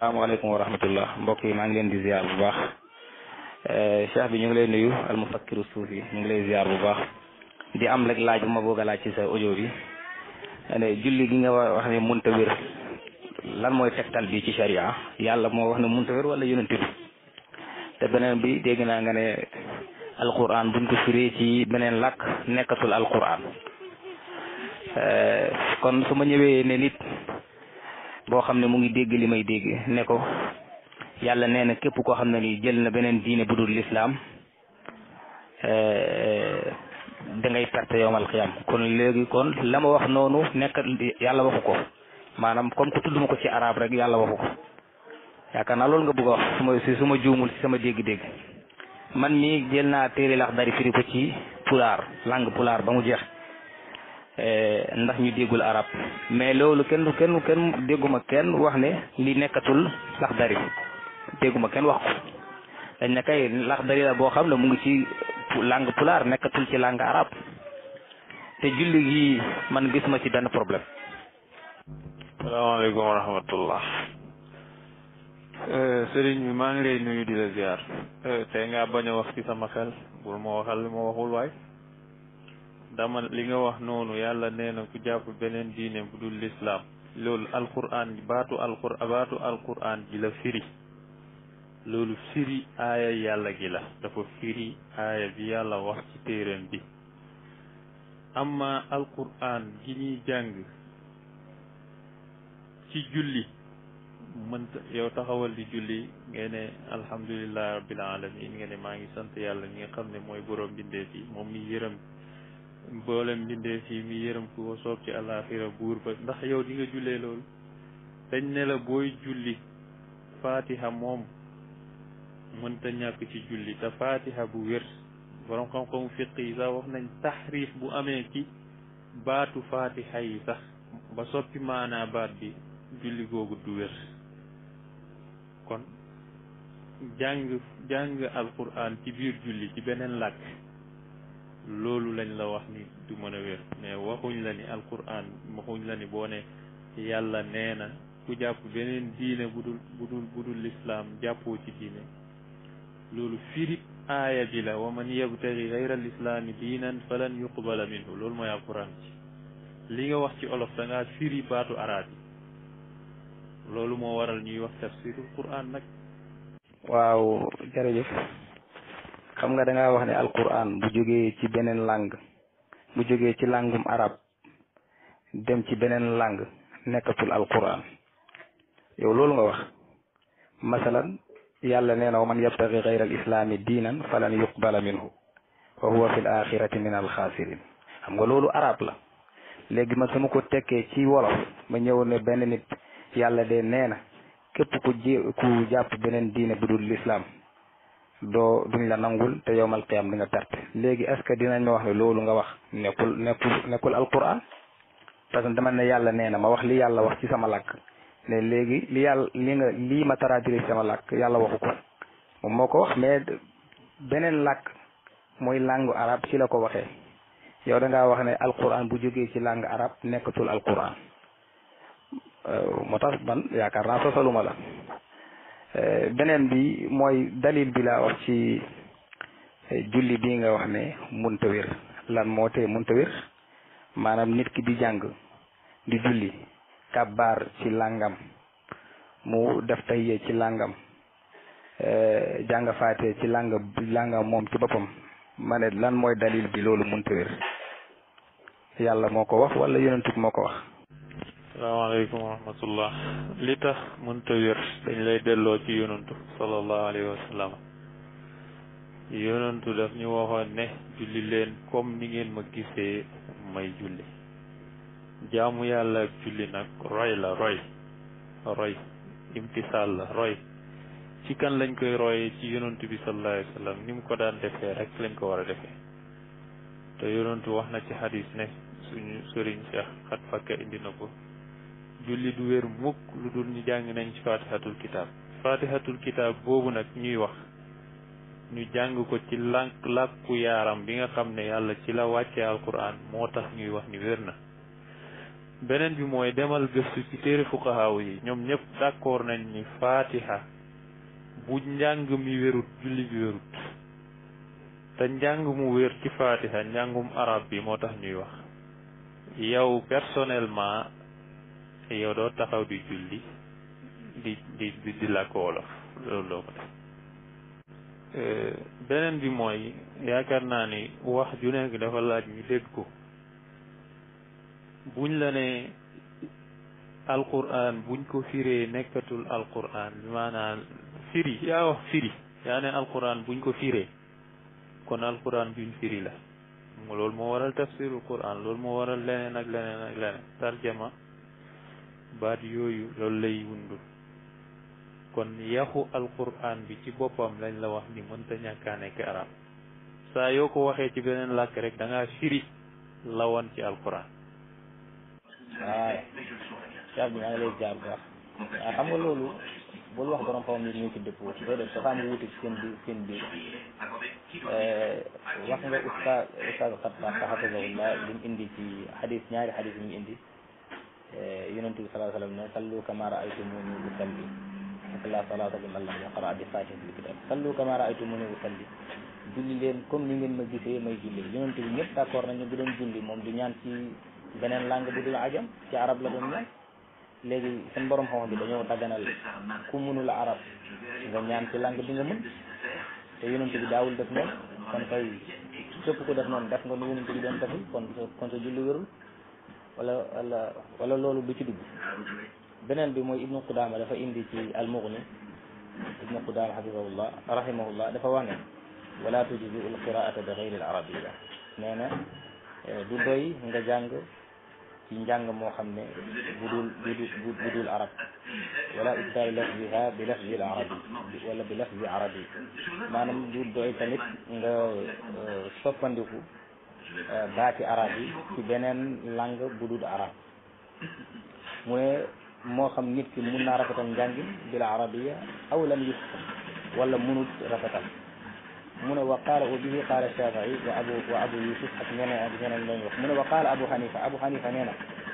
asalaamaaleykum wa rahmatullah mbokk yi maa ngi leen di ziar bu baax cheikh bi ñu ngi lay nuyu almufakkiru suufi ñu ngi lay ziar bu baax di am rek laaj bu ma bëgg a laaj ci sa audio bi ne julli gi nga wax ne munta wér lan mooy tegtal bi ci sharia yàlla moo wax ne munta wér wala yonent bi te beneen bi dégg naa nga ne alquran buñ ko firee ci beneen làkk nekkatul alquran kon su ma ñëwee ne nit boo xam ne mu ngi dégg li may dégg ne ko yàlla nee na képp koo xam ne ni jël na beneen diine bu dul lislaam da ngay perte yowmal xiyam kon léegi kon la ma wax noonu nekk yàlla waxu ko maanaam comme que tudduma ko ci arab rek yàlla waxu ko yaakaar naa loolu nga bëgg a wax su ma juumul ci sama dégg-dégg man mii jël naa téere Laxdari firi ko ci pulaar langue pulaar ba mu jeex ndax ñu déggul arab mais loolu kenn dégguma kenn wax ne li nekkatul Laxdari dégguma kenn wax ko dañ ne kay Laxdari la boo xam ne mu ngi ci langue pulaar nekkatul ci langue arab te julli gi man gis ma ci benn problème. salaamaaleykum wa rahmatullah sëriñ bi maa ngi lay nuyu di la ziar tey nga bañ a wax ci sama xel bul ma waxal li ma waxul waay dama li nga wax noonu yàlla nee na ku jàpp beneen diine bu dul lislaam loolu alquran baatu alquran ji la firi loolu firi aaya yàlla gi la dafa firi aaya bi yàlla wax ci téeréem bi amma alquran gi ñuy jàng ci julli mënta yow taxawal di julli ngeen ne alhamdulillahi rabbil alamin ngeen ne maa ngi sant yàlla ñi nga xam ne mooy borom bindee fi moom mi yërëm mboolem bindee fii mi yërëm ku ko soob ci àllaaxira buur ba ndax yow di nga jullee loolu dañ ne la booy julli fatiha moom mënta ñàkk ci julli te fatiha bu wér borom xam-xamu fiq yi sax wax nañ taxriif bu amee ci baatu fatiha yi sax ba soppi maanaa baat bi julli googu du wér kon jàng alquran ci biir julli ci beneen làkk loolu lañ la wax ni du mën a wér mais waxuñ la ni alquran waxuñ la ni boo ne yàlla nee na ku jàpp beneen diine budul lislaam jàppoo ci diine loolu firi aaya bi la wa man yabtaghi ghayra alislaami diinan falan yuqbala minhu loolu mooy alquran ci li nga wax ci olof da ngaa firi baatu araab yi loolu moo waral ñuy wax tafsirul quran nag. waaw jërëjëf xam nga da ngaa wax ne alquran bu jógee ci beneen langue bu jógee ci langum arab dem ci beneen langue nekkatul alquran yow loolu nga wax masalan yàlla nee na wa man yabtaghi ghayra alislaami diinan falan yuqbala minhu wa huwa fi l axirati min alxaasirin xam nga loolu arab la léegi man sama ko tekkee ci wolof ma ñëw ne benn nit yàlla de nee na képp ku jàpp beneen diine bu dul lislaam duñ la nangul te yowmal qiyam di nga perte léegi est ce que dinañ ma wax ne loolu nga wax nekkul alquran parce que dama ne yàlla nee na ma wax li yàlla wax ci sama làkk ne léegi lii ma traduire ci sama làkk yàlla waxu ko moom moo ko wax mais beneen làkk mooy langue arabe ci la ko waxee yow da ngaa wax ne alquran bu jógee ci langue arabe nekkatul alquran moo tax man yaakaar naa sosaluma la beneen bi mooy dalil bi laa wax ci julli bi nga wax ne munta wér lan moo tee munta wér maanaam nit ki di jàng di julli kabbaar ci langam mu def tayye ci langam jàng faate ci langam moom ci boppam ma ne lan mooy dalil bi loolu munta wér yàlla moo ko wax wala yonent bi moo ko wax. salaamaaleykum wa rahmatullah li tax mënta wér dañ lay delloo ci yonantu sallallahu alayhi wa sallam yonantu daf ñu waxoon ne julli leen comme ni ngeen ma gisee may julli jaamu yàlla ak julli nag roy la roy imtisaal la roy ci kan lañ koy royee ci yonantu bi sallallahu alayhi wa sallam ni mu ko daan defee rek lañ ko war a defee te yonantu wax na ci xadis ne suñu sëriñ Cheikh xat fakka indi na ko julli du wér mukk lu dul ñu jàng nañ ci fatihatul kitaab boobu nag ñuy wax ñu jàng ko ci làkku yaaram bi nga xam ne yàlla ci la wàccee alquran moo tax ñuy wax ni wér na beneen bi mooy demal gëstu ci téere fuqahaaw yi ñoom ñëpp d'accord nañ ni fatiha bu njàng mi wérut julli bi wérut te njàng mu wér ci fatiha njàngum arab bi moo tax ñuy wax yow personnellement yow doo taxaw di julli di làkk wolof loolu doo ko def beneen bi mooy yaakaar naa ni wax ju nekk dafa laaj ñu dégg ko buñ la ne alquran buñ ko firee nekkatul alquran bi maanaam firi yaa wax firi yaa ne alquran buñ ko firee kon alquran buñ firi la loolu moo waral tafsirul quran loolu moo waral leneen ak leneen ak leneen tarjama baat yooyu loolu lay wundu kon yaxu alquran bi ci boppam lañ la wax ni mënta ñàkkaa nekk arab saa yoo ko waxee ci beneen làkk rek da ngaa firi la woon ci alquran. waaw Cheikh bi maa ngi lay jaar bu baax waaw xam nga loolu bul wax borom xaw ma ñu ci dëppoo déedéet dafa am wuute ci seen biir wax nga ustaaz Xattaab xafisahullah li mu indi ci xadis ñaari xadis yi mu indi yonent bi sallallahu alayhi wa sallam ne sallu kama ra'aytumuni usalli la salaata liman lam yaqra bi faatihatil kitaab sallu kama ra'aytumuni usalli julli leen comme ni ngeen ma gisee may julli yonent bi ñëpp d'accord nañu bu doon julli moom du ñaan ci beneen langue bu dul ajam ci arab la doon ñaan léegi seen borom xam-xam bi dañoo dagganal ku mënul arab nga ñaan ci langue bi nga mën te yonent bi daawul def noonu kon kay képp ku def noonu def nga nu yonent bi doon deful kon sa julli wérul wala loolu du ci dugg. beneen bi mooy ibnu Qudaama dafa indi ci al-Mughni ibnu Qudaama hafizahullah rahimahullah dafa wax ne wala tujizu al-qiraata bi ghayri al-arabiyya nee na du doy nga jàng ci njàng moo xam ne bu dul arab wala ibdaal lafziha bi lafzi al-arabi wala bi lafzi arabi maanaam du doy tamit nga soppandiku baati arab yi ci beneen langue bu dul arab mu ne moo xam nit ki mun naa rafetal njàngin bil arabiya aw lam yufqah wala munut rafetal mu ne wa qaala wa bihi qaala Shaafi'i wa abu Yusuf ak ñeneen lañ wax mu ne wa qaala Abu Hanifa nee na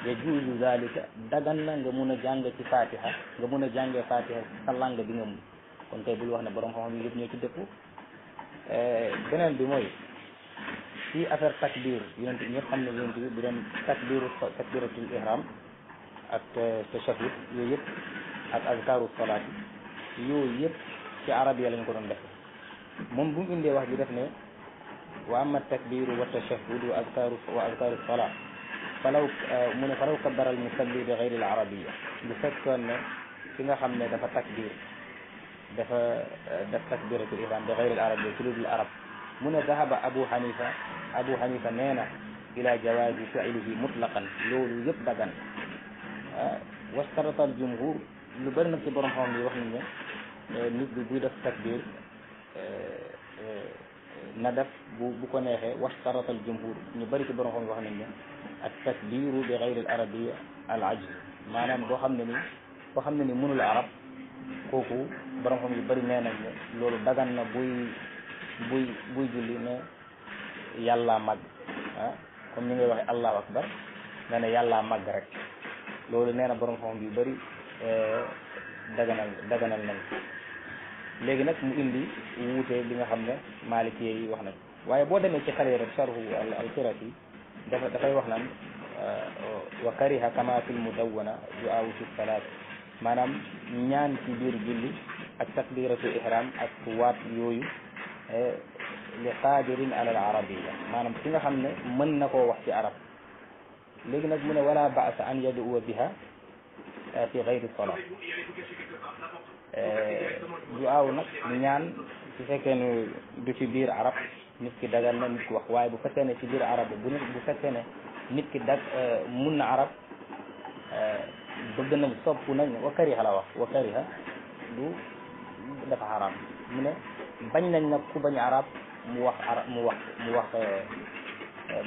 yajuuzu zalika dagan na nga mun a jàng ci fatiha nga mun a jàngee fatiha sa langue bi nga mun kon kay bul wax ne borom xam-xam yi yëpp ñoo ci dëpp beneen bi mooy ci affaire takbir yonent bi ñëpp xam ne yonent bi bu doon takbiratul ihram ak tashahhud yooyu yëpp ak azkaru salaat yooyu yëpp ci arabiya lañ ko doon def moom bu mu indee wax ji def ne wa amma takbiru wa tashahhud wa azkaru salaat falaw mu ne falaw kabbara al musalli bi ghayri al arabiyya bu fekkoon ne ki nga xam ne dafa takbir dafa def takbiratul ihram bi ghayri al arabiyya ci lu dul arab mu ne zahaba Abu Hanifa nee na ila jawaazi fi'lihi mutlaqan loolu yëpp dagan wastarata al jumhur lu bëri nag ci borom xam yi wax nañ ne nit bi buy def takbir na def bu ko neexee wastarata al jumhur ñu bëri ci borom xam yi wax nañ ne ak takbiru bi ghayri al arabiyya al ajz maanaam boo xam ne ni mënul arab kooku borom xam yu bëri nee nañ ne loolu dagan na buy julli ne yàlla màgg comme ni ngay waxe allahu akbar nee na yàlla màgg rek loolu nee na borom xam yu bëri daganal nañ léegi nag mu indi wuute li nga xam ne maliki yi wax nañ waaye boo demee ci xarira sharhu al-Qirati dafay wax naan wa kariha kama fil mudawwana du'aawu fi salaat maanaam ñaan ci biir julli ak takbiratu ihram ak waat yooyu li qaadirin ala al-arabiyya maanaam ki nga xam ne mën na koo wax ci arab léegi nag mu ne wala ba'sa an yad'uwa biha fi ghayri salaat du'aaw nag ñaan su fekkee ne du ci biir arab nit ki dagal na nit ki wax waaye bu fekkee ne ci biir arab bu fekkee ne nit ki mun na arab bëgg nañ sopp nañ wa kariha la wax wa kariha du dafa xaraam mu ne bañ nañ nag ku bañ arab mu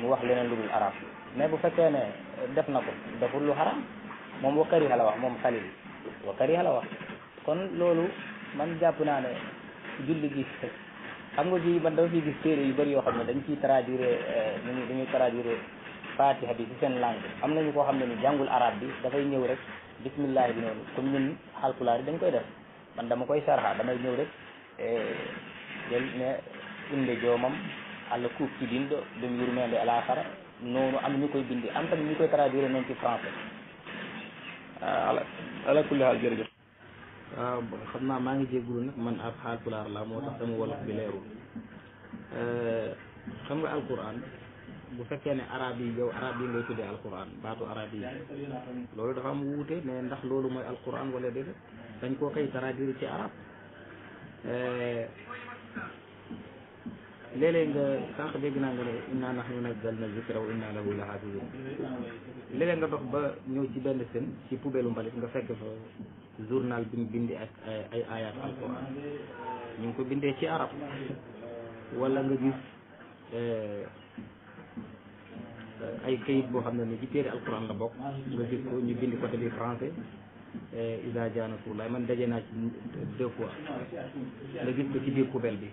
wax leneen lu dul arab mais bu fekkee ne def na ko deful lu xaraam moom wa kariha la wax moom xalil wa kariha la wax kon loolu man jàpp naa ne julli gi xam nga ji man dama fi gis téere yu bëri yoo xam ne dañ ciy traduire dañuy traduire fatiha bi ci seen langue am nañu koo xam ne ni jàngul arab bi dafay ñëw rek bismillah bi noonu comme ñun Haalpulaar yi dañ koy def man dama koy sarxa damay ñëw rek jël ne inde joomam Allah kuukiɗinɗo ɗum yurmede ala kara noonu am ñu koy bindi am tamit ñu koy traduire noonu ci français ala kulli haal jërëjëf. waaw xam naa maa ngi jéggulu nag man ab Haalpulaar la moo tax sama wolof bi leerul xam nga alquran bu fekkee ne arab yi yow arab yi ngay tuddee alquran baatu arab yi loolu dafa am wuute ne ndax loolu mooy alquran wala déedéet dañ koo koy traduire ci arab léeg-léeg nga sànq dégg naa nga ne inna nahnu nazzalna zikra wa inna lahu la hafizun léeg-léeg nga dox ba ñëw ci benn seen ci poubelle mbalit nga fekk fa journal bi ñu bindi ak ay ayat alquran ñu ngi ko bindee ci arab wala nga gis ay kayit boo xam ne ni ci téere alquran la bokk nga gis ko ñu bindi côté bi français Iza jaa nasrullaah man daje naa ci 2 fois nga gis ko ci biir poubelle bi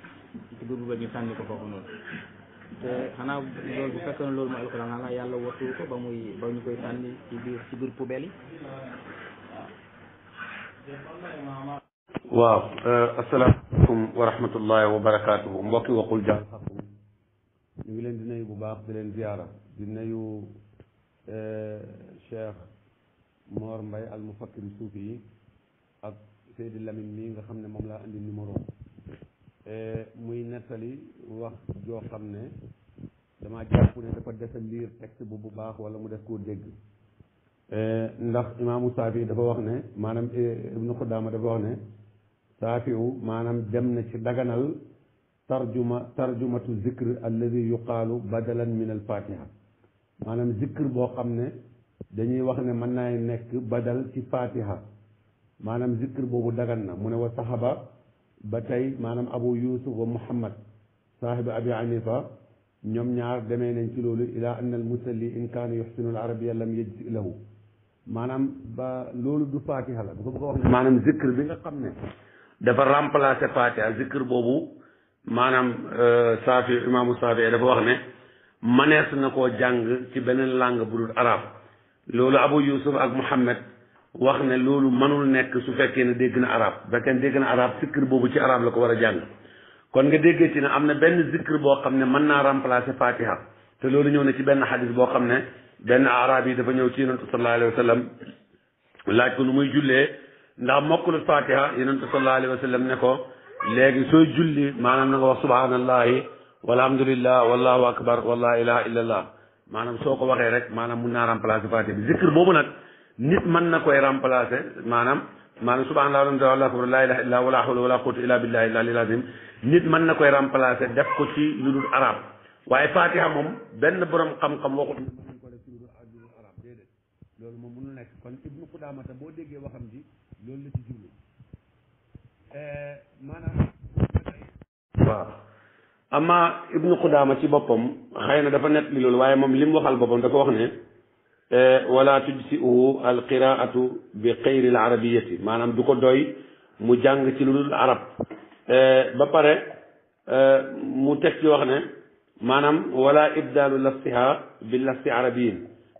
ci biir poubelle ñu sànni ko foofu noonu te xanaa loolu bu fekkee ne loolu mooy alquran xanaa yàlla wattu ko ba ñu koy sànni ci biir poubelle yi. waaw asalaamaaleykum wa rahmatullahi wa barakaatuhu mbokki Waqul Jaan Xaqum ñu ngi leen di nuyu bu baax di leen ziyaara di nuyu Cheikh Mor Mbaye al mufakkir suufi yi ak Seydi Lamine mii nga xam ne moom laa indi numéro muy nettali wax joo xam ne dama jàpp ne dafa desa liir texte bu baax wala mu def koo dégg ndax imaamu Saafi dafa wax ne maanaam Ibnu Xudaama dafa wax ne Saafiu maanaam dem na ci daganal tarjumatu zikr alladi yuqaalu badalan min al fatiha maanaam zikr boo xam ne dañuy wax ne mën naa nekk badal ci fatiha maanaam zikr boobu dagan na mu ne wa sahaba ba tey maanaam Abu Yusuf wa Muhammad saahiba Abi Hanifa ñoom ñaar demee nañ ci loolu ila anna al musalli in kaana yuxsinu al arabiyya lam yajzi lahu maanaam ba loolu du fatiha la dafa bëgg a wax ne maanaam zikr bi nga xam ne dafa remplacer fatiha zikr boobu maanaam Saafi imaamu Saafi dafa wax ne manees na koo jàng ci beneen langue bu dul arab loolu Abu Yusuf ak Muhammad wax ne loolu mënul nekk su fekkee ne dégg na arab bu fekkee ne dégg na arab zikr boobu ci arab la ko war a jàng kon nga déggee ci ne am na benn zikr boo xam ne mën naa remplacer fatiha te loolu ñëw na ci benn xadis boo xam ne benn arab yi dafa ñëw ci yonentu sallallahu alayhi wa sallam laaj ko nu muy jullee ndax mokkulul fatiha yonentu sallallahu alayhi wa sallam ne ko léegi sooy julli maanaam na nga wax subhanallahi walhamdulillah wallahu akbar wala ilaha illallah maanaam soo ko waxee rek maanaam mun naa remplacer fatiha bi zikr boobu nag nit mën na koy remplacer maanaam subhanallah walhamdulillah wallahu akbar la ilaha illallah wala hawla wala quwwata illa billahi al-aliyyil azim nit mën na koy remplacer def ko ci lu dul arab waaye fatiha moom benn borom xam-xam waxut mën nañ ko def ci lu dul arab déedéet loolu moom mënul nekk kon Ibnu Qudaamata boo déggee waxam ji loolu la ci jublu maanaam waaw amma Ibnu Qudaama ci boppam xëy na dafa nett li loolu waaye moom li mu waxal boppam dafa wax ne wala tujsi'uhu alqiraatu bi xayri al arabiyati maanaam du ko doy mu jàng ci lu dul arab ba pare mu teg ci wax ne maanaam wala ibdaalu lafsiha bi lafsi arabiyin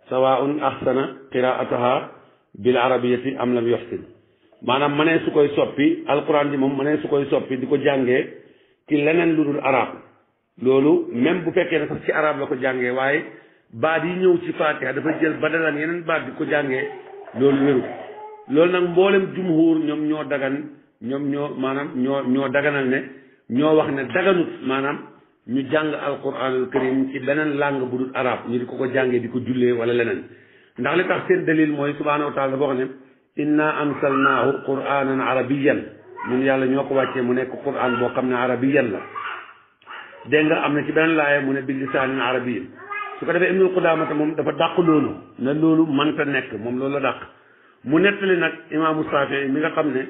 sawaun ahsana qiraataha bil arabiyati am lam yuxsin maanaam mënee su koy soppi alquran ji moom mënee su koy soppi di ko jàngee ci leneen lu dul arab loolu même bu fekkee ne sax ci arab la ko jàngee waaye baat yi ñëw ci fatiha dafa jël badalan yeneen baat di ko jàngee loolu wéru loolu nag mboolem jumhur ñoom ñoo dagan ñoom ñoo daganal ne ñoo wax ne daganut maanaam ñu jàng alquranul karim ci beneen langue bu dul arab ñu di ko jàngee di ko jullee wala leneen ndax li tax seen dalil mooy subhanahu wa taala dafa wax ne inna ansalnaahu quranan arabiyan ñun yàlla ñoo ko wàccee mu nekk quran boo xam ne arabiyan la dégg nga am na ci beneen laaya mu ne bi lisaanin arabiyin su ko defee Ibnul Qudaamata moom dafa dàq loolu ne loolu mënta nekk moom loolu la dàq mu nettali nag imaamu Saafi mi nga xam ne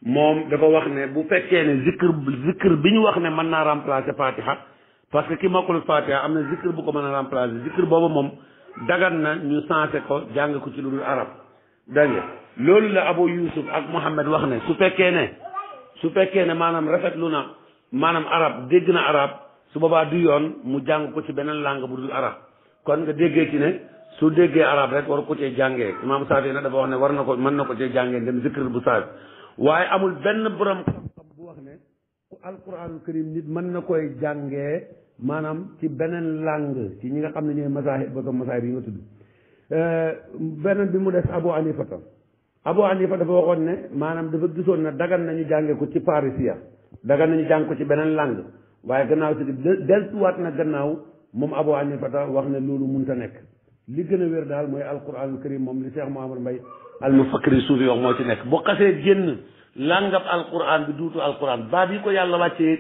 moom dafa wax ne bu fekkee ne zikr bi ñu wax ne mën naa remplacer fatiha parce que ki mokkul fatiha am na zikr bu ko mën a remplacer zikr boobu moom dagan na ñu sensé ko jàng ko ci lu dul arab dégg nga loolu la Abu Yusuf ak Muhammad wax ne su fekkee ne maanaam rafetlu na maanaam arab dégg na arab su boobaa du yoon mu jàng ko ci beneen langue bu dul arab kon nga déggee ci ne su déggee arab rek war ko cee jàngee imam Saafi nag dafa wax ne war na ko mën na ko cee jàngee dem zikr bu saafi waaye amul benn borom xam-xam bu wax ne alquranul karim nit mën na koy jàngee maanaam ci beneen langue ci ñi nga xam ne ñooy masaahib yi nga tudd beneen bi mu des Abu Hanifa dafa waxoon ne maanaam dafa gisoon ne dagan nañu jàngee ko ci parisia dagan nañu jàng ko ci beneen langue waaye gannaaw si deltuwaat na gannaaw moom Abu Hanifa wax ne loolu mënta nekk li gën a wér daal mooy alquranul karim moom li Cheikh Mouhamadou Mbaye al mufakkiri suufi wax moo ci nekk bu xasee génn langab alquran bi duutu alquran baat yi ko yàlla wàccee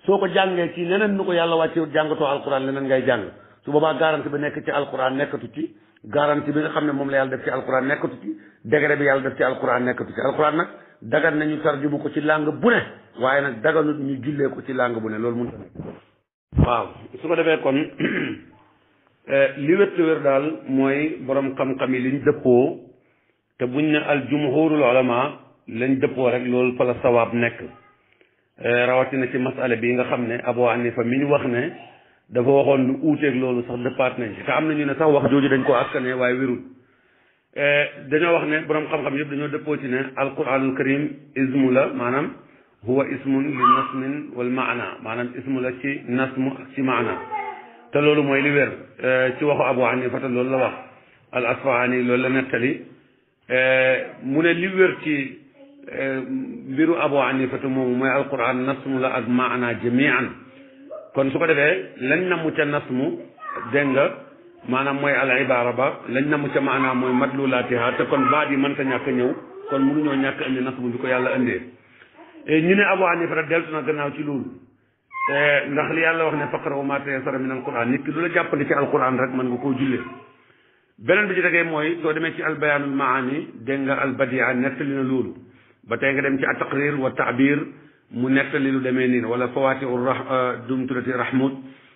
soo ko jàngee ci leneen nu ko yàlla wàccee jàngatoo alquran leneen ngay jàng su boobaa garanti bi nekk ci alquran nekkatu ci garanti bi nga xam ne moom la yàlla def ci alquran nekkatu ci degré bi yàlla def ci alquran nekkatu ci alquran nag dagan nañu tarjumu ko ci langue bu ne waaye nag daganut ñu jullee ko ci langue bu ne loolu mënta nekk waaw su ko defee kon li wér daal mooy borom xam-xam yi liñ dëppoo te buñ ne al jumhurul ulama lañ dëppoo rek loolu fa la sawaab nekk rawatina ci masala bi nga xam ne Abu Hanifa mi ñu wax ne dafa waxoon lu uuteeg loolu sax dëppaat nañ ci te am na ñu ne sax wax jooju dañ koo askane waaye wérul dañoo wax ne borom xam-xam yëpp dañoo dëppoo ci ne alquranul karim ismu la maanaam huwa ismun li nasmin wal maana maanaam ismu la ci nasmu ak ci maana te loolu mooy li wér ci waxu Abu Hanifa te loolu la wax al asfahani loolu la nettali mu ne li wér ci mbiru Abu Hanifa te moomu mooy alquran nasmu la ak maana jamian kon su ko defee lañ namu ca nasmu dégg nga maanaam mooy al ibara ba lañ namu ca maana mooy madlulaatiha te kon baat yi mënta ñàkk a ñëw kon mënuñoo ñàkk indi nasmu bi ko yàlla indee ñu ne Abu Hanifa rek deltu na gannaaw ci loolu ndax li yàlla wax ne faqra'u maa tayassara min alquran nit ki lu la jàppandi ci alquran rek mën nga koo jullee beneen bi ci tegee mooy soo demee ci albayaanul maani dégg nga albadia nettali na loolu ba tey nga dem ci ataqrir wa taabir mu nettali lu demee nii wala fawaati dum tudati rahmud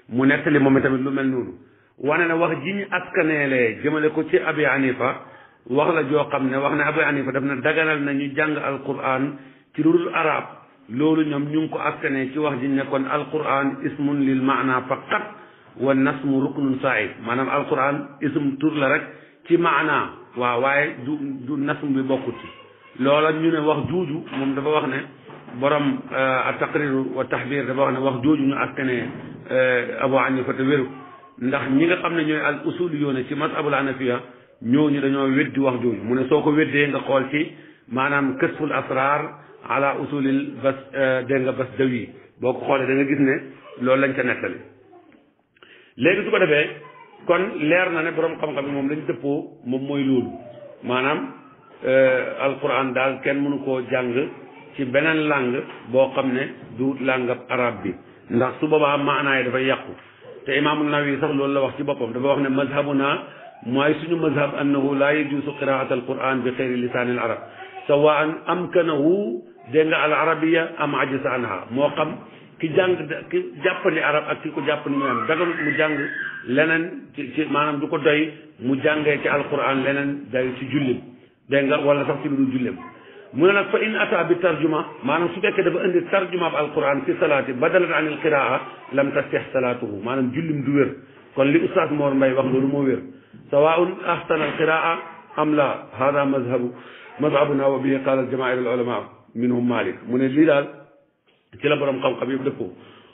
mu nettali moom tamit lu mel noonu wane na wax ji ñu askaneelee jëmale ko ci Abi Hanifa wax la joo xam ne wax ne Abi Hanifa daf na daganal na ñu jàng alquran ci rurul arab loolu ñoom ñu ngi ko askanee ci wax ji ne kon alquran ismun lil maana faqat wa nasmu ruknun said maanaam alquran ism tur la rek ci maana waaw waaye du nasm bi bokkut ci loola ñu ne wax jooju moom dafa wax ne borom at-taqrir wa tahbir dafa wax ne wax jooju ñu askanee Abu Hanifa te wéru ndax ñi nga xam ne ñooy al usuliyyoon ci mashabul hanafiya ñooñu dañoo weddi wax jooju mu ne soo ko weddee nga xool ci maanaam kasful asrar ala usulil bas dégg nga bas dawi boo ko xoolee da nga gis ne loolu lañ ca nettali léegi su ko defee kon leer na ne borom xam-xam yi moom lañ dëppoo moom mooy loolu maanaam alquran daal kenn mënu koo jàng ci beneen langue boo xam ne du langue ab arab bi ndax su boobaa maanaay dafay yàqu te imaamu Nawawi sax loolu la wax ci boppam dafa wax ne mazhabuna mooy suñu mazhab annahu laa yajuusu qiraat alquran bi xeyri lisaani al arab sawaan amkanahu dégg nga al arabiya am ajasa anha moo xam ki jàng ki jàppandi arab ak ki ko jàppandi ñu am daganut mu jàng leneen ci maanaam du ko doy mu jàngee ci alquran leneen day ci jullim dégg nga wala sax ci lu dul jullim mu ne nag fa in ata bi tarjuma maanaam su fekkee dafa indi tarjuma ab alquran fi salaati badalan an il qiraa lam tasih salaatuhu maanaam jullim du wér kon li oustaz Mor Mbaye wax loolu moo wér sawaun ahsana al qiraa am la hada mazhabuna wa bihi qaala al jamaahir al ulama minhum Malik mu ne lii daal ci la borom xam-xam yëpp dëppoo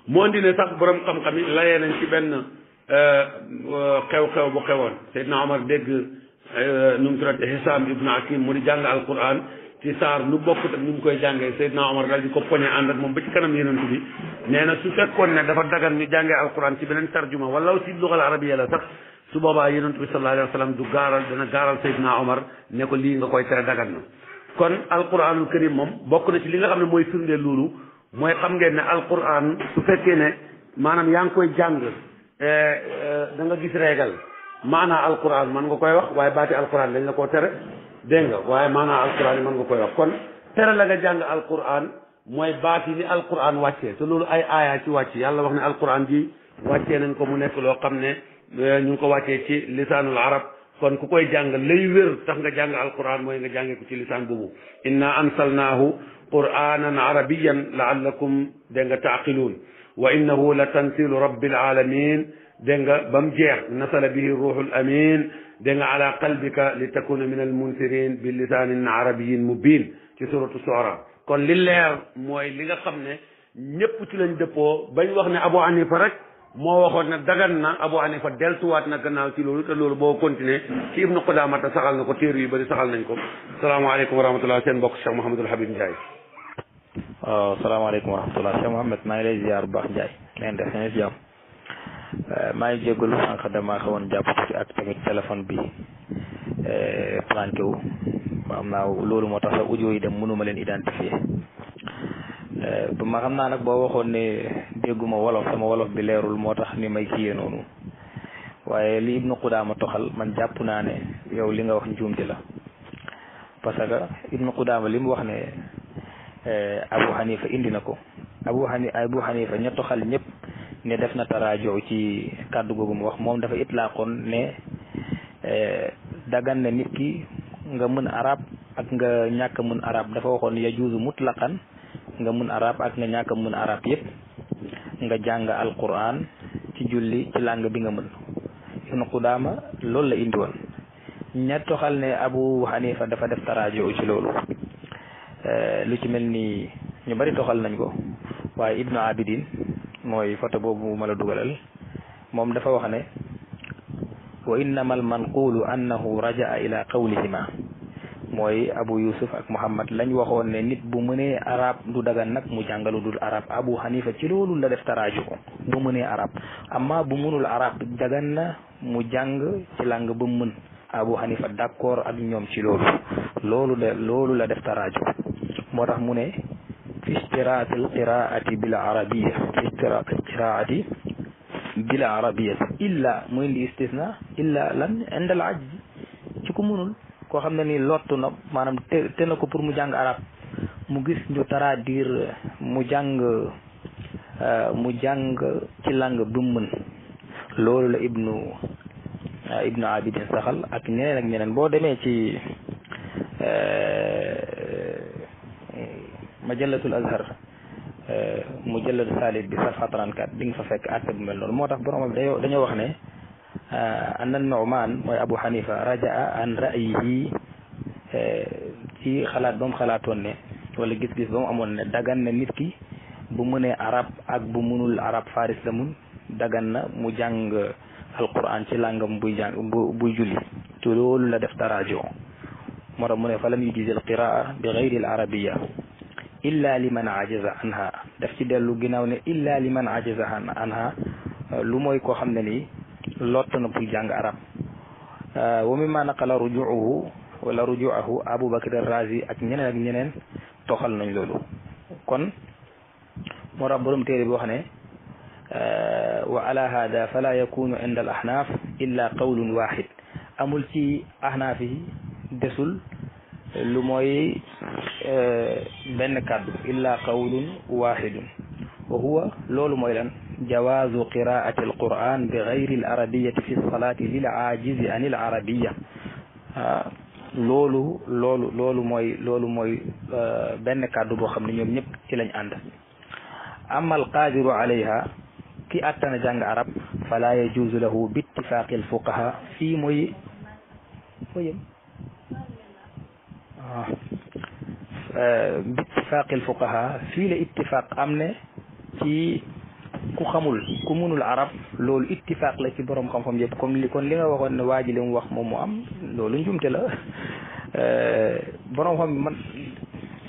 moo indi ne sax borom xam-xam yi layee nañ ci benn xew-xew bu xewoon Seydina Omar dégg nu mu tuddati Hisaam ibnu Hakim mu di jàng alquran ci saar lu bokkut ak ni mu koy jàngee Seydina Omar daal di ko poñe ànd ak moom ba ci kanam yonent bi nee na su fekkoon ne dafa dagan ñu jàngee alquran ci beneen tarjuma wala ci lugal arabiya la sax su boobaa yonent bi sallallahu alayhi wa sallam du gaaral dana gaaral Seydina Omar ne ko lii nga koy tere dagan na kon alquranul karim moom bokk na ci li nga xam ne mooy firndeel loolu mooy xam ngeen ne alquran su fekkee ne maanaam yaa ngi koy jàng da nga gis réegal maanaa alquran mën nga koy wax waaye baati alquran dañ la koo tere dégg nga waaye maanaa alquran yi mën nga koy wax kon tere la nga jàng alquran mooy baati ni alquran wàccee te loolu ay aaya ci wàcc yàlla wax ne alquran ji wàccee nañ ko mu nekk loo xam ne ñu ngi ko wàccee ci lisaanul arab kon ku koy jàng lay wér tax nga jàng alquran mooy nga jàngee ko ci lisaan boobu inna ansalnaahu quranan arabiyan laallakum dégg nga taaqiluun wa innahu la tanzilu rabbil alamin dégg nga ba mu jeex nasala bihi ruuxul amin dégg nga ala qalbika li takuna min al munsirin bi lisaanin arabiyin mubin ci suratu Shu'ara kon li leer mooy li nga xam ne ñëpp ci lañ dëppoo bañ wax ne Abu Hanifa rek moo waxoon ne dagan na Abu Hanifa deltuwaat na gannaaw ci loolu te loolu boo continuer ci Ibnu Qudaama te saxal na ko téere yu bëri saxal nañ ko salaamaaleykum wa rahmatullah seen mbokk Cheikh Mouhamadul Habib Ndiaye. waaw salaamaaleykum wa rahmatullah Cheikh Mouhamed maa ngi lay ziar bu baax Ndiaye leen def ngeen si jàmm maa ngi jégalu sànq damaa xawoon jàpp ci ak tamit téléphone bi planqué wu am naa loolu moo tax audio yi dem mënuma leen identifier ba ma xam naa nag boo waxoon ne dégguma wolof sama wolof bi leerul moo tax ni may kiyee noonu waaye li Ibnu Qudaama toxal man jàpp naa ne yow li nga wax njuumte la parce que Ibnu Qudaama li mu wax ne Abu Hanifa indi na ko Abu Hanifa ña toxal ñëpp ne def na taraajo ci kàddu googu mu wax moom dafa itlaaqoon ne dagan na nit ki nga mën arab ak nga ñàkk mën arab dafa waxoon yajuuzu mutlaqan nga mën arab ak nga ñàkk mën arab yëpp nga jàng alquran ci julli ci langue bi nga mën Ibnu Qudaama loolu la indi woon ña toxal ne Abu Hanifa dafa def taraajo ci loolu lu ci mel ni ñu bari toxal nañ ko waaye Ibnu Abidin mooy photo boobu ma la dugalal moom dafa wax ne wa innama al manqulu annahu rajaa ila qawlihima mooy Abu Yusuf ak Muhammad lañ waxoon ne nit bu mënee arab du dagan nag mu jàngalu dul arab Abu Hanifa ci loolu la def taraaju ko bu mënee arab amma bu mënul arab dagan na mu jàng ci langue ba mu mën Abu Hanifa d'accord ak ñoom ci loolu la def taraaju moo tax mu ne fi istiraati alqiraati bil arabiyya fi istiraati alqiraati bil arabiyya illa muy indi istisna illa lan inda al ajz ci ku mënul koo xam ne ni lottu na maanaam te na ko pour mu jàng arab mu gis ñu traduire mu jàng ci langue bu mu mën loolu la Ibnu Abidin saxal ak ñeneen ak ñeneen boo demee ci majallatul azhar mujallad salit bi safha 34 di nga fa fekk àtte bu mel noonu moo tax borom dañoo wax ne anna Nu'man mooy Abu Hanifa rajaa an ra'yihi ci xalaat ba mu xalaatoon ne wala gis-gis ba mu amoon ne dagan na nit ki bu mënee arab ak bu mënul arab faris la mun dagan na mu jàng alquran ci langam buy julli te loolu la def taraajo moo tax mu ne fa lam yujiz alqiraa bi gayri al arabiyya illa liman ajaza anha daf ci dellu ginnaaw ne illa liman ajaza anha lu mooy koo xam ne nii lott na pour jàng arab wa mimma naqala rujuahu Abu Bakr ar-Razi ak ñeneen toxal nañ loolu kon moo tax borom téere bi wax ne wa ala hada fala yakunu inda al ahnaf illa qawlun wahid amul ci ahnaaf yi desul lu mooy benn kàddu illa qawlun wahidun wa huwa loolu mooy lan jawaazu qiraati alquran bi gayri al arabiyati fi lsalati lil aajizi an il arabiya loolu mooy benn kàddu boo xam ne ñoom ñëpp ci lañ ànd amma alqadiru alayha ki attana jàng arab fala yajuzu lahu bi ittifaqi alfuqaha fii mooy bi ittifaqi alfuqaha fii la ittifaq am ne ci ku xamul ku mënul arab loolu ittifaq la ci borom xam-xam yëpp kon li nga waxoon ne waa ji li mu wax moom mu am loolu njumte la borom xam man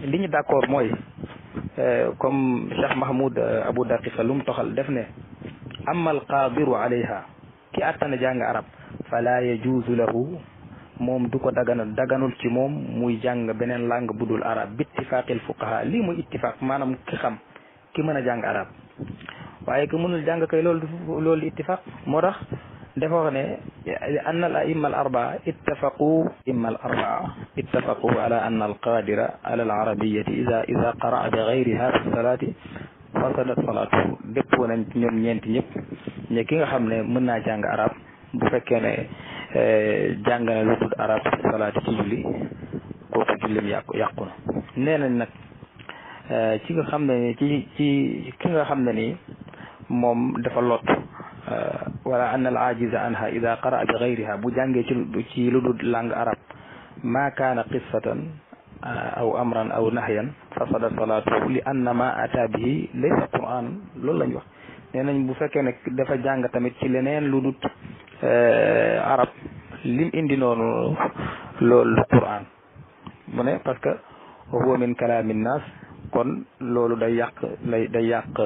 li ñu d'accord mooy comme Cheikh Mahmoud Abou Daqiqa lu mu toxal def ne amma alqadiru alayha ki attana jàng arab fala yajuzu lahu moom du ko daganul ci moom muy jàng beneen langue bu dul arab bi ittifaqil fuqaha lii muy ittifaq maanaam ki mën a jàng arab waaye ki mënul jàng kay loolu ittifaq moo tax dafa wax ne anna al a'imma al arbaa ittafaqu ala anna al qadira ala al arabiyyati ida qara'a bi ghayriha fi salati fasadat salatuhu dëppoo nañ ñoom ñeenti ñëpp ne ki nga xam ne mën naa jàng arab bu fekkee ne jàng na lu dul arab fi salaati ci julli kooku jullim yàqu na nee nañ nag ci nga xam ne ci ki nga xam ne ni moom dafa lot wala anna al ajiza anha ida qaraa bi gayriha bu jàngee ci lu dul langue arab ma kaana qissatan aw amran aw nahyan fasada salaatuhu li anna ma ata bihi laysa quran loolu lañ wax nee nañ bu fekkee ne dafa jàng tamit ci leneen lu dul arab lim indi noonu loolu quran mu ne parce que huwa min kalaami nnaas kon loolu day yàq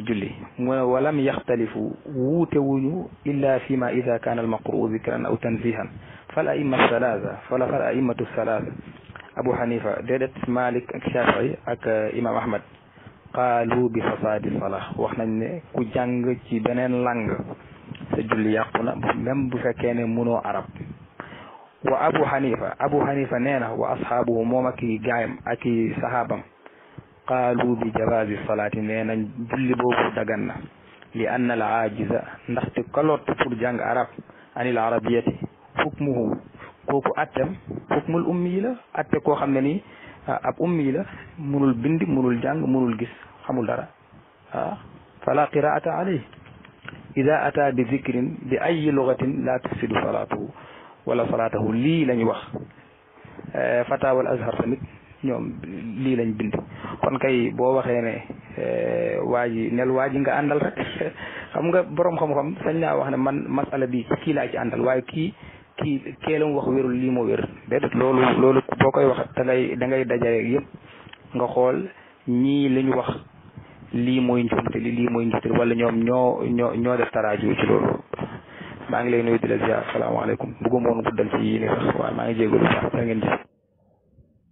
julli mu ne walam yaxtalifu wuute wuñu illa fi ma ida kaana almaqruu zikran aw tanzihan fal a'immatu salaasa Abu Hanifa déedéet Malik ak Shafii ak imam Ahmad qaalu bi fasaadi salaa wax nañ ne ku jàng ci beneen langue sa julli yàqu na même bu fekkee ne mënoo arab wa Abu Hanifa nee na wa ashaabuhu moom ak i gaayam ak i sahaabam qaalu bi jawaazi salaati nee nañ julli boobu dagan na li anna al aajiza ndaxte kalott pour jàng arab anil arabiyati hukmuhu kooku attem hukmul ummi la atte koo xam ne ni ab ummi la munul bind munul jàng munul gis xamul dara fala qiraata alayhi ida ata bi zikrin bi ayi lugatin la tufsidu salaatuhu wala salaatahu lii lañ wax fataawal azhar tamit ñoom lii lañ bind kon kay boo waxee ne waa ji nga àndal rek xam nga borom xam-xam sañ naa wax ne man masala bi kii laa ci àndal waaye kii keelam wax wérul lii moo wér déedéet loolu boo koy wax da ngay dajale yëpp nga xool ñii li ñu wax lii mooy njuumte lii mooy njuumte wala ñoom ñoo def taraaju ci loolu maa ngi lay nuyu di la ziar salaamaaleykum bëgguma woon guddal ci yii nii sax waaye maa ngi jégalu baax da ngeen jëf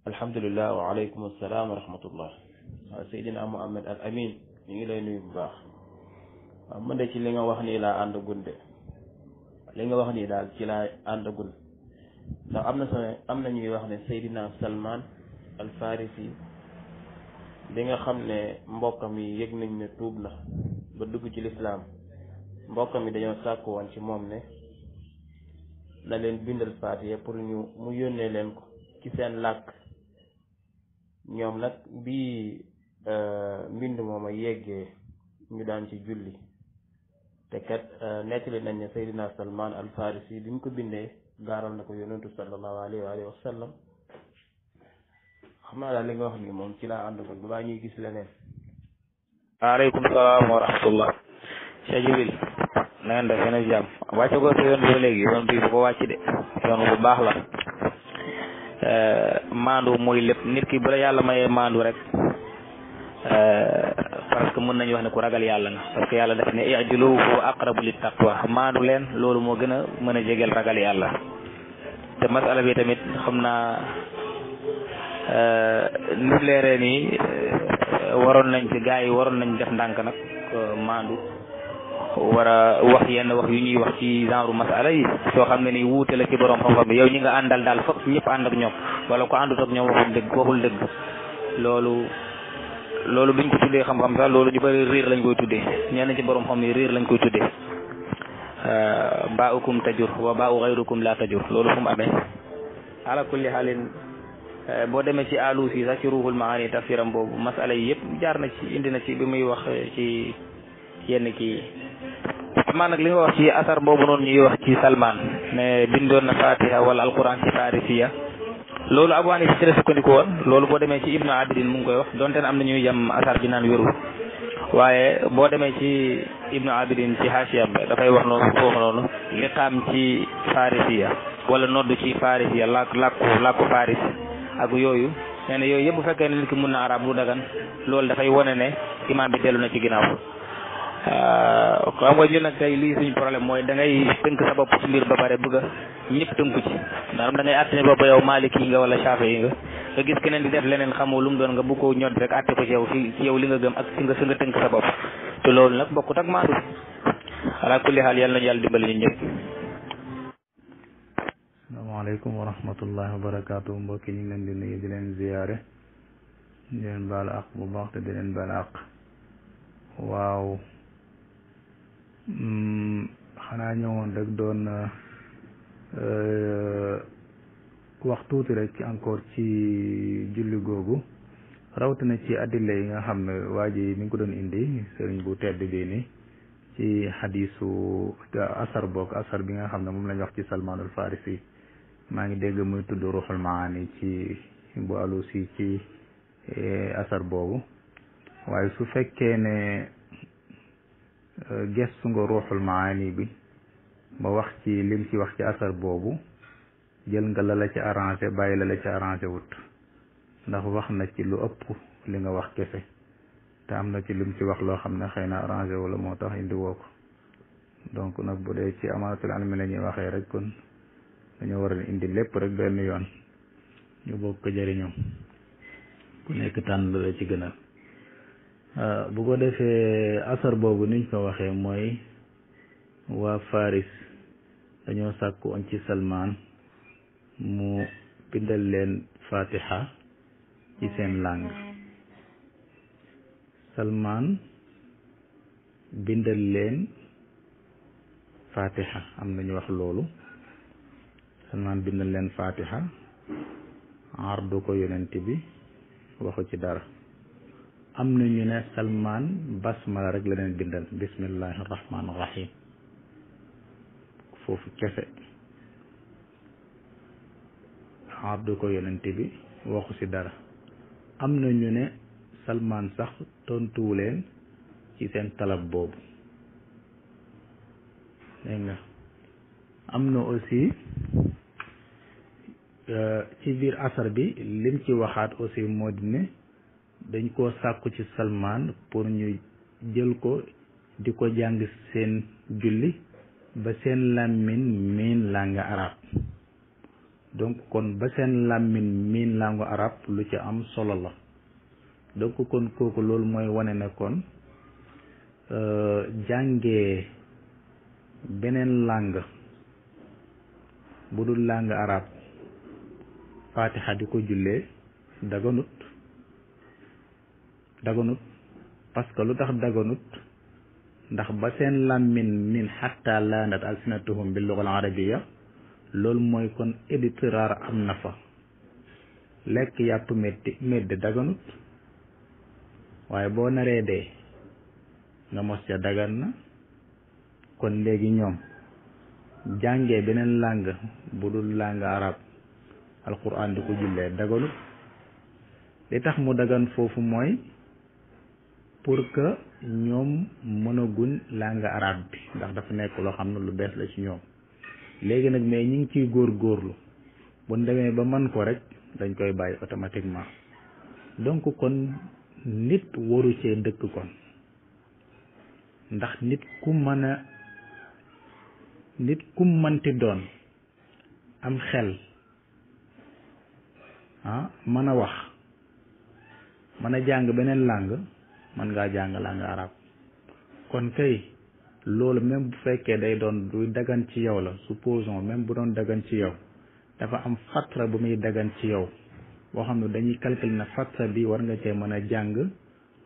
alhamdulilah waaleykum assalaam wa rahmatullah waaw Seydina Muhammad al Amin ñu ngi lay nuyu bu baax waaw man de ci li nga wax nii laa ànd gunde li nga wax nii daal ci laa ànd gun ndax am na ñuy wax ne Seydina Salman al Farisi bi nga xam ne mbokkam yi yëg nañ ne tuub na ba dugg ci lislaam mbokkam yi dañoo sàkku woon ci moom ne na leen bindal Faatiha pour mu yónnee leen ko ci seen làkk ñoom nag bii mbind mooma yeggee ñu daan ci julli te kat nettali nañ ne Seydina Salman al Farisi bi mu ko bindee gaaral na ko yonentu sallallahu alayhi wa sallam xam naa daal li nga wax nii moom ci laa ànd ko ba baa ñuy gis leneen. waaleykum salaam wa rahmatullah. Cheikh Jibril na ngeen def yéen a jàmm wàcce ko sa yoon bi ba léegi yoon bi bu ko wàcc de yoon bu baax la maandu mooy lépp nit ki bu la yàlla mayee maandu rek parce que mën nañu wax ne ku ragal yàlla nga parce que yàlla def ne i'dilu huwa aqrabu lit taqwa maandu leen loolu moo gën a mën a jegeel ragal yàlla te masala bi tamit xam naa ni leeree nii waroon nañ ci gars yi waroon nañ def ndànk nag maandu war a wax yenn wax yu ñuy wax ci genre masala yi soo xam ne ni wuute la ci borom xam-xam bi yow ñi nga àndal daal fokk ñëpp ànd ak ñoom wala ko àndut ak ñoom waxul dëgg loolu duñ ko tuddee xam-xam sax loolu ñu bëri riir lañ koy tuddee ñenn ci borom xam ni riir lañ koy tuddee baa'ukum tajur wa baa'u ghayrukum la tajur loolu fu mu amee ala kulli xaalin boo demee ci Alusi sax ci ruuxul maani tafsiram boobu masala yi yëpp jaar na ci indi na ci bi muy wax ci yenn kii man nag li nga wax ci asar boobu noonu ñuy wax ci Salman ne bindoon na Fatiha wala alquran ci farisiya loolu Abu Hanifa ci la sukkandiku woon loolu boo demee ci Ibnu Abidin mu ngi koy wax donte ne am na ñuy jam asar bi naan wérul waaye boo demee ci Ibnu Abidin ci haashiyam dafay wax noonu foofu noonu liqaam ci farisiya wala noddu ci farisiya làkku faris ak yooyu nee na yooyu yëpp bu fekkee ne nit ki mun na arab lu dagan loolu dafay wane ne imaam bi dellu na ci ginnaaw xam nga ñun nag tey lii suñu problème mooy da ngay tënk sa bopp ci mbir ba pare bëgg a ñëpp tënku ci maanaam da ngay àtte ne bopp yow Maliki yi nga wala Shafi yi nga gis keneen di def leneen xamoo lu mu doon nga bu ko ñod rek àtte ko ci yow ci yow li nga gëm ak fi nga tënk sa bopp te loolu nag bokkut ak maandu ala kulli xaal yàlla nañu yàlla dimbali ñu ñëpp. asalaamaaleykum wa rahmatullahi wa barakaatu mbokki ñu ngi leen di nuyu di leen ziyaare di leen baal àq bu baax te di leen baal àq waaw xanaa ñëwoon rek doon wax tuuti rek ci encore ci julli googu rawatina ci addila yi nga xam ne waa ji mi ngi ko doon indi sëriñ bu tedd bii ni ci xadiisu asar bi nga xam ne moom lañ wax ci Salmaanul Farisi maa ngi dégg muy tudd ruuxul maani ci bu Alusi ci asar boobu waaye su fekkee ne gestu nga ruuxul maani bi ba wax ci lim ci wax ci asar boobu jël nga la ci arrangé bàyyi la ci arrangé wut ndax wax na ci lu ëpp li nga wax kese te am na ci lim ci wax loo xam ne xëy na arrangé wala moo tax indi woo ko donc nag bu dee ci amaanatul ilmi la ñuy waxee rek kon dañoo war a indi lépp rek benn yoon ñu bokk ko jëriñoo ku nekk tànn la ci gënal bu ko defee asar boobu niñ ko waxee mooy waa Faris dañoo sàkku woon ci Salmaan mu bindal leen Fatiha ci seen langue Salmaan bindal leen Fatiha am nañu wax loolu Salmaan bindal leen Fatiha ardu ko yonent bi waxu ci dara am na ñu ne Salmaan basmala rek la leen bindal bismillahi rahmaani rahim foofu kese ardu ko yonent bi waxu ci dara am na ñu ne Salmaan sax tontuwu leen ci seen talab boobu dégg nga am na aussi ci biir asar bi lim ci waxaat aussi moo di ne dañ koo sàkku ci Salmaan pour ñu jël ko di ko jàng seen julli ba seen làmmiñ miin langue arabe donc kon ba seen làmmiñ miin langue arabe lu ci am solo la donc kon kooku loolu mooy wane ne kon jàngee beneen langue bu dul langue arabe Fatiha di ko jullee daganut parce que lu tax daganut ndax ba seen làmmiñ min xatta laanat alsinatuhum bil lugha al arabiyya loolu mooy kon éditeur am na fa lekk yàpp medd daganut waaye boo naree dee nga mos ca dagan na kon léegi ñoom jàngee beneen langue bu dul langue arabe alquran di ko jullee daganut li tax mu dagan foofu mooy pour que ñoom mënaguñ langue arabe bi ndax dafa nekk loo xam ne lu bees la ci ñoom léegi nag mais ñi ngi ciy góorgóorlu bu demee ba mën ko rek dañ koy bàyyi automatiquement donc kon nit waru cee dëkk kon ndax nit ku mënti doon am xel mën a wax mën a jàng beneen langue mën ngaa jàng langue arabe kon kay loolu même bu fekkee day doon du dagan ci yow la supposons même bu doon dagan ci yow dafa am fatra bu muy dagan ci yow boo xam ne dañuy calculer na fatra bi war nga cee mën a jàng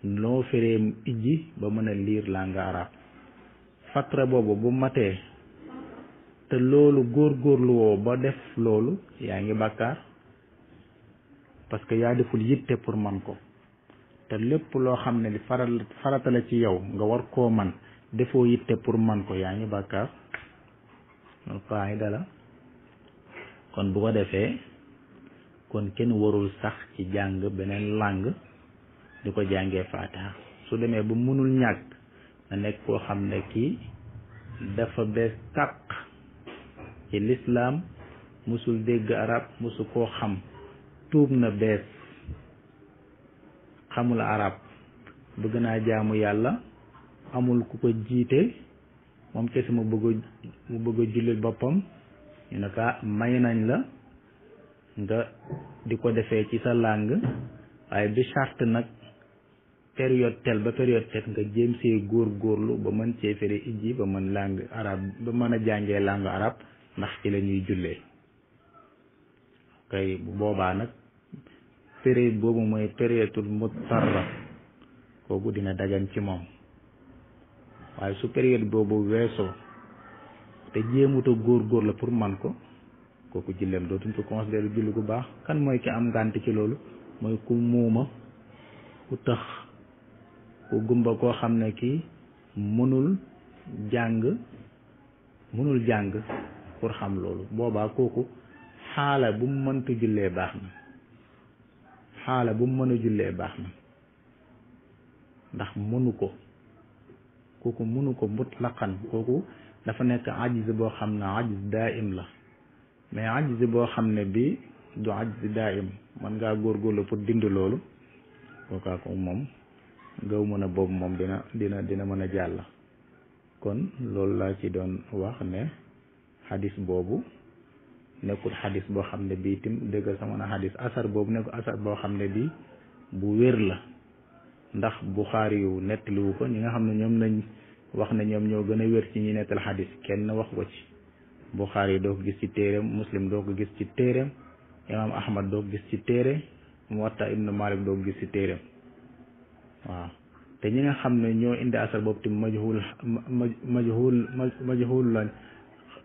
noo feree ijji ba mën a lire langue arabe fatra boobu bu matee te loolu góorgóorlu woo ba def loolu yaa ngi bàkkaar parce que yaa deful yitte pour man ko te lépp loo xam ne li farata la ci yow nga war koo man defoo yitte pour man ko yaa ngi bàkkaar loolu qaida la kon bu ko defee kon kenn warul sax ci jàng beneen langue di ko jàngee Fatiha su demee ba mënul ñàkk na nekk koo xam ne kii dafa bees tàq ci lislaam musul dégg arab musu koo xam tuub na bees xamul arab bëgg naa jaamu yàlla amul ku ko jiite moom kese mu bëgg a jullil boppam ñu ne ka may nañ la nga di ko defee ci sa langue waaye bi charte nag période tel ba période tel nga jéem see góorgóorlu ba mën cee fere ijji ba mën langue arabe ba mën a jàngee langue arabe ndax ci la ñuy jullee kay bu boobaa nag période boobu mooy période mutarra kooku dina dagan ci moom waaye su période boobu weesoo te jéemuta góor la pour man ko kooku julleem dootuñ ko considéré julli gu baax kan mooy ki am ngànt ci loolu mooy ku muuma ku tëx ku gumba koo xam ne kii mënul mënul jàng pour xam loolu boobaa kooku xaala bu mu mënta jullee baax na xaala bu mu mën a jullee baax na ndax mënu ko kooku mënu ko mutlaqan kooku dafa nekk ajiz boo xam ne ajiz daa'im la mais ajiz boo xam ne bi du ajiz daa'im man ngaa góorgóorlu pour dindi loolu kookaa ko moom gaw mën a boobu moom dina mën a jàll kon loolu laa ci doon wax ne xadis boobu nekkul xadis boo xam ne bii tim dëggal sama na xadis asar boobu nekkul asar boo xam ne bii bu wér la ndax Buxaari yu nettaliwu ko ñi nga xam ne ñoom lañ wax ne ñoom ñoo gën a wér ci ñi nettal xadis kenn wax ko ci Buxaari yi doo ko gis ci téereem Muslim doo ko gis ci téereem Imaam Ahmad doo ko gis ci téere Muwatta Ibnu Malik doo ko gis ci téereem waaw te ñi nga xam ne ñoo indi asar boobu tim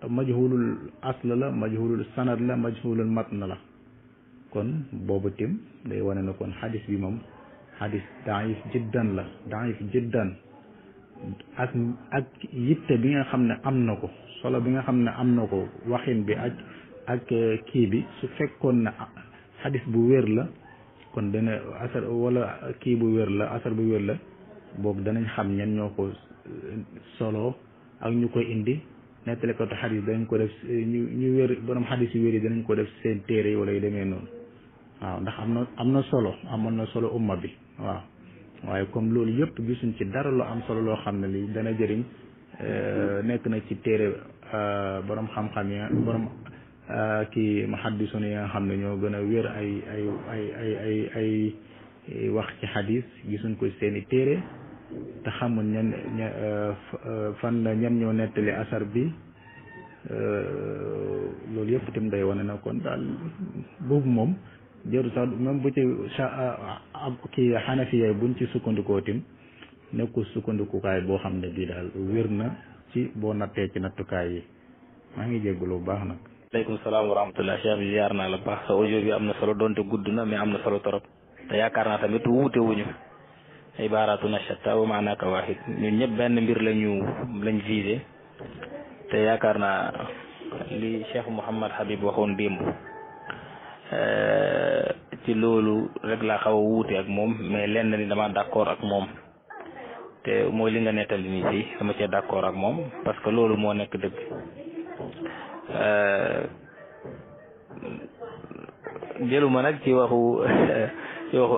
majhulul asl la majhulul sanad la majhulul matn la kon boobu tim day wane na kon xadis bi moom xadis daif jiddan la daif jiddan ak yitte bi nga xam ne am na ko solo bi nga xam ne am na ko waxin bi ak kii bi su fekkoon na xadis bu wér la kon dana asar wala kii bu wér la asar bu wér la boobu danañ xam ñen ñoo ko solo ak ñu koy indi nettali ko xadis danañ ko def ñu wér borom xadis yu wér yi danañ ko def seen téere yi wala yu demee noonu waaw ndax am na solo amoon na solo umma bi waaw waaye comme loolu yëpp gisuñ ci dara lu am solo loo xam ne lii dana jëriñ nekk na ci téere borom xam-xam yi borom kii muhaddisun yi nga xam ne ñoo gën a wér ay wax ci xadis gisuñ ko seeni téere te xamul fan la ñan ñoo nettali asar bi loolu yëpp itam day wane na kon daal boobu moom jëru sax même bu ci kii xanafiya buñ ci sukkandikoo tim nekkul sukkandikukaay boo xam ne bii daal wér na ci boo nattee ci nattukaay yi maa ngi jégalu bu baax nag. aleykum salaam wa rahmatullah cheikh bi ziar naa la baax sa audio bi am na solo donte gudd na mais am na solo torop te yaakaar naa tamit wuute wuñu ibaratuna shatta wa maanaka wahid ñun ñëpp benn mbir lañ visé te yaakaar naa li cheikh Mouhamad Habib waxoon démb ci loolu rek laa xaw a wuute ak moom mais lenn ni dama d'accord ak moom te mooy li nga nettali nii si dama cee d'accord ak moom parce que loolu moo nekk dëgg jëluma nag ci waxu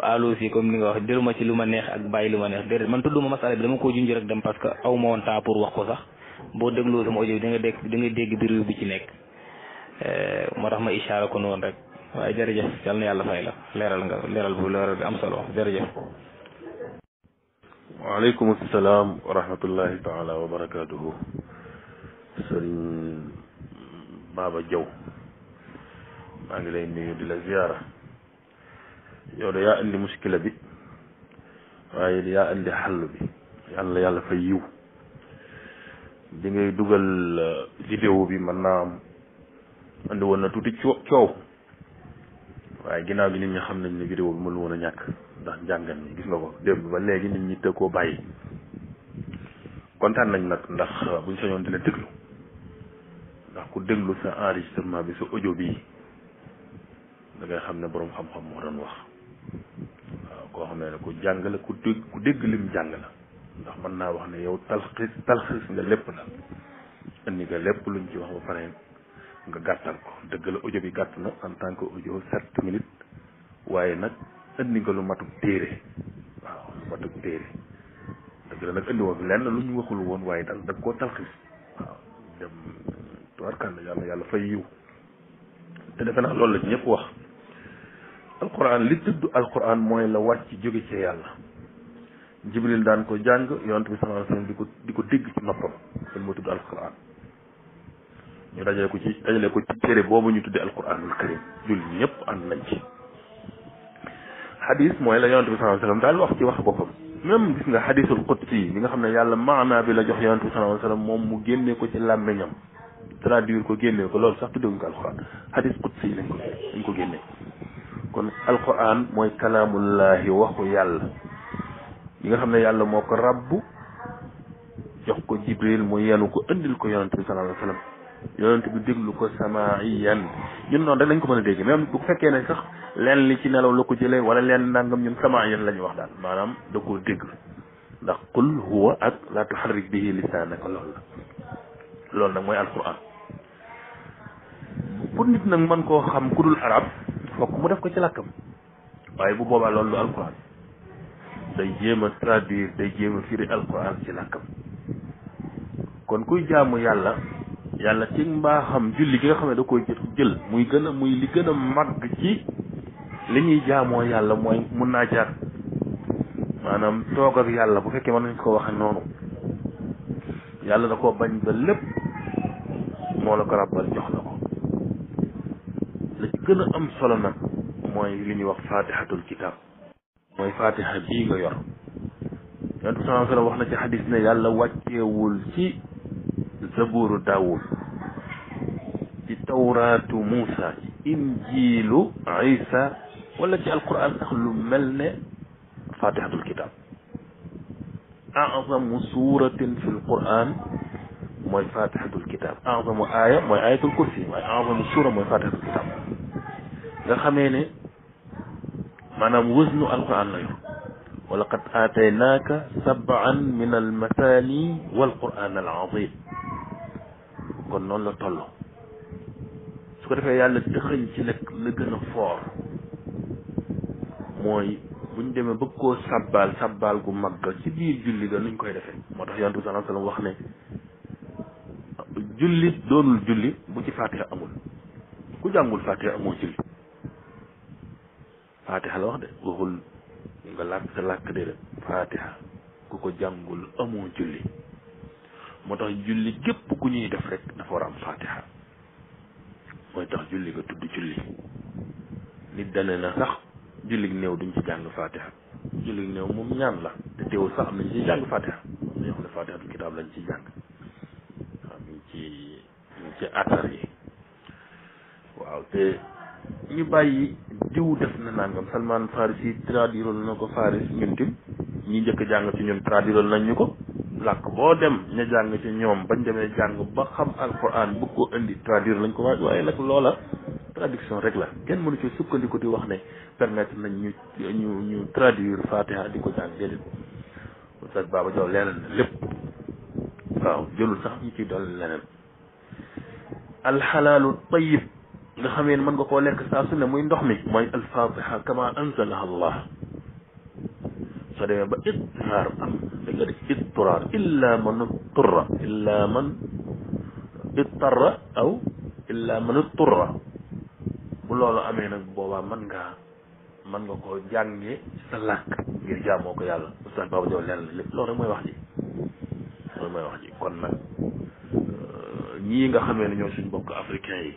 Alusi comme ni nga wax jëluma ci lu ma neex ak bàyyi lu ma neex déedéet man tudduma masala bi dama ko junj rek dem parce que aw ma woon temps pour wax ko sax boo dégloo sama audio bi da nga dégg biir bi ci nekk moo tax ma ishaara ko noonu rek waaye jërëjëf yal na yàlla fay la leeral bi am solo jërëjëf. waaleykum salaam wa rahmatullahi taala wa barakaatuhu. Sëriñ Baba Diaw maa ngi lay nuyu di la ziyaara yow de yaa indi muskila bi waaye yaa indi xàll bi yàlla fay yiw di ngay dugal vidéo bi mën naa am andi woon na tuuti coow waaye ginnaaw gi nit ñi xam nañ ne vidéo bi mënu woon a ñàkk ndax njàngan mi gis nga ko démb ba léegi nit ñi te koo bàyyi kontaan nañ nag ndax buñ sañoon di la déglu ndax ku déglu sa enregistrement bi sa audio bii da ngay xam ne boroom xam-xam moo doon wax waaw koo xam ne ku jàng la ku dégg lim jàng la ndax mën naa wax ne yow talxiis nga lépp nag indi nga lépp luñ ci wax ba pare nga gàttal ko dëgg la audio bi gàtt na en tant que audio 7 minutes waaye nag indi nga lu matub téere waaw lu matub téere dëgg la nag indi woon lenn lu ñu waxul woon waaye daal da koo talxiis waaw dem tubarkàlla yàlla fay yiw te defe naa loolu la ci ñëpp wax alquran li tudd alquran mooy la wàcc jóge ci yàlla jibril daan ko jàng yonent bi sallallahu alayhi wasallam di ko dégg ci noppam loolu moo tudd alquran ñu dajale ko ci téere boobu ñu tuddee alquranul karim julli ñëpp ànd nañ ci xadis mooy la yonent bi sallallahu alayhi wasallam daal wax ci wax boppam même gis nga xadisul qudsi bi nga xam ne yàlla maanaa bi la jox yonent bi sallallahu alayhi wasallam moom mu génnee ko ci làmmiñam traduire ko génnee ko loolu sax tuddewuñ ko alquran xadis qudsi lañ ko génnee kon alquran mooy kalaamullahi waxu yàlla yi nga xam ne yàlla moo ko rabbu jox ko Jibril mu yenu ko indil ko yonent bi sallallahu alayhi wasallam yonent bi déglu ko samaiyan ñun noonu rek lañ ko mën a dégg même bu fekkee ne sax leen li ci nelaw la ko jëlee wala leen nangam ñun samaiyan la ñu wax daal maanaam da koo dégg ndax qul huwa ak la tuharrik bihi lisaanaka loolu nag mooy alquran pour nit nag mën koo xam ku dul arab fokk mu def ko ci làkkam waaye bu boobaa loolu du alquran day jéem a traduire day jéem a firi alquran ci làkkam kon kuy jaamu yàlla ci mbaaxam julli gi nga xam ne da koy jël muy li gën a màgg ci li ñuy jaamoo yàlla mooy mun naa jaar maanaam toog ak yàlla bu fekkee mën nañ ko waxe noonu yàlla da koo bañ ba lépp moo la ko ràbbal jox la ko la ci gën a am solo nag mooy li ñuy wax fatihatul kitab mooy fatiha bii nga yor yonent bi sallallahu alayhi wasallam wax na ci xadis ne yàlla wàcceewul ci zaburu daawud ci tawraatu Muusa ci injiilu Isa wala ci alquran sax lu mel ne fatihatul kitab a'zamu suratin fi alquran mooy fatihatul kitab a'zamu aaya mooy ayatul kursi waaye a'zamu sura mooy fatihatul kitab nga xamee ne maanaam wësnu alquran la yor wa laqad aataynaaka sab'an min almathani walquran alazim kon noonu la toll su ko defee yàlla dëxëñ ci nag la gën a foor mooy buñ demee bëgg koo sabbaal gu mag ci biir julli ga nuñ koy defee moo tax yonent bi sallallahu alayhi wasallam wax ne julli doonul julli bu ci fatiha amul ku jàngul fatiha amoo julli fatiha la wax de waxul nga làkk sa làkk de fatiha ku ko jàngul amoo julli moo tax julli gépp ku ñuy def rek dafa war a am fatiha mooy tax julli nga tudd julli nit dane na sax julli néew duñ ci jàng fatiha julli néew moom ñaan la te teewul sax am nañ ci jàng fatiha am na yoo xam ne fatihatul kitaab lañ ci jàng waaw ñu ci asar yi waaw te ñu bàyyi diw def na nangam Salman Farisi traduire na ko Faris ñun tim ñi njëkk jàng ci ñun traduire nañ ñu ko làkk boo dem ña jàng ci ñoom bañ demee jàng ba xam alquran bu ko indi traduire lañ ko waaye nag loola traduction rek la kenn mënu ci sukkandiku di wax ne permettre nañ ñu traduire fatiha di ko jàng déedéet Oustaz Baba Diaw leeral na lépp waaw jëlul sax ñu ciy dolli leneen alxalaalu tayyib nga xamee ne mën nga koo lekk saa su ne muy ndox mi mooy alfatiha kama anzalaha allah soo demee ba ittihaar am da nga def ittiraar illa man ittarra aw illa man ittarra bu loolu amee nag boobaa mën nga koo jàngee ci sa làkk ngir jaamoo ko yàlla Oustaz Baba Diaw leen la lépp loolu rek mooy wax ji kon nag ñii nga xamee ne ñoo suñ bokk africain yi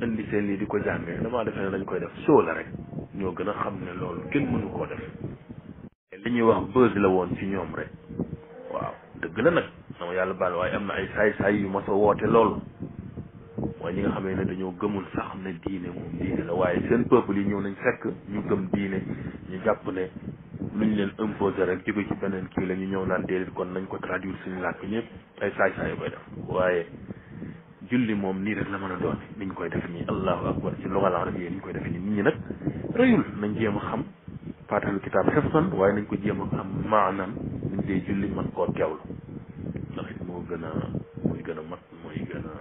indi seen lii di ko jàngee damaa defee ne dañ koy def soo la rek ñoo gën a xam ne loolu kenn mënu koo def li ñuy wax buzz la woon ci ñoom rek waaw dëgg la nag sama yàlla baal waaye am na ay saay-saay yu mas a woote loolu mooy ñi nga xamee ne dañoo gëmul sax ne diine moom diine la waaye seen peuple yi ñëw nañ fekk ñu gëm diine ñu jàpp ne luñ leen imposé rek jóge ci beneen kii la ñu ñëw naan déedéet kon nañ ko traduire suñu làkk ñëpp ay saay-saay yu koy def waaye julli moom nii rek la mën a doon niñ koy def nii allahu akbar ci lugal arabiyya niñ koy def nii nit ñi nag rëyul nañ jéem a xam faatihatul kitaab xefsan waaye nañ ko jéem a xam maanaam niñ dee julli man koo teewlu ndax it moo gën a mat mooy gën a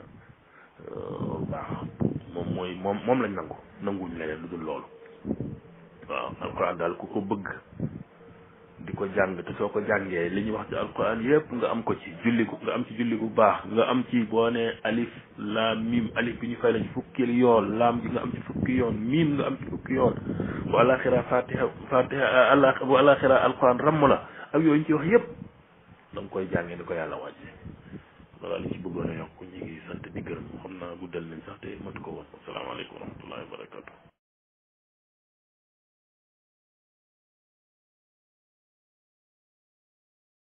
baax moom lañ nanguñ leneen lu dul loolu waaw alquran daal ku ko bëgg di ko jàng te soo ko jàngee li ñuy wax ci alquran yëpp nga am ko ci julli nga am ci julli gu baax nga am ci boo ne alif laam mim alif bi ñu fay la ci fukki yoon laam bi nga am ci fukki yoon mim nga am ci fukki yoon bu alaxira fatiha bu alaxira alquran ramm la ak yooyu ñu ci wax yëpp da nga koy jàngee ni ko yàlla wàcce loolu li ci bëggoon a yokk ñu ngi sant di gërëm xam naa guddal nañ sax te matu ko woon asalaamaaleykum wa rahmatullahi wa barakatu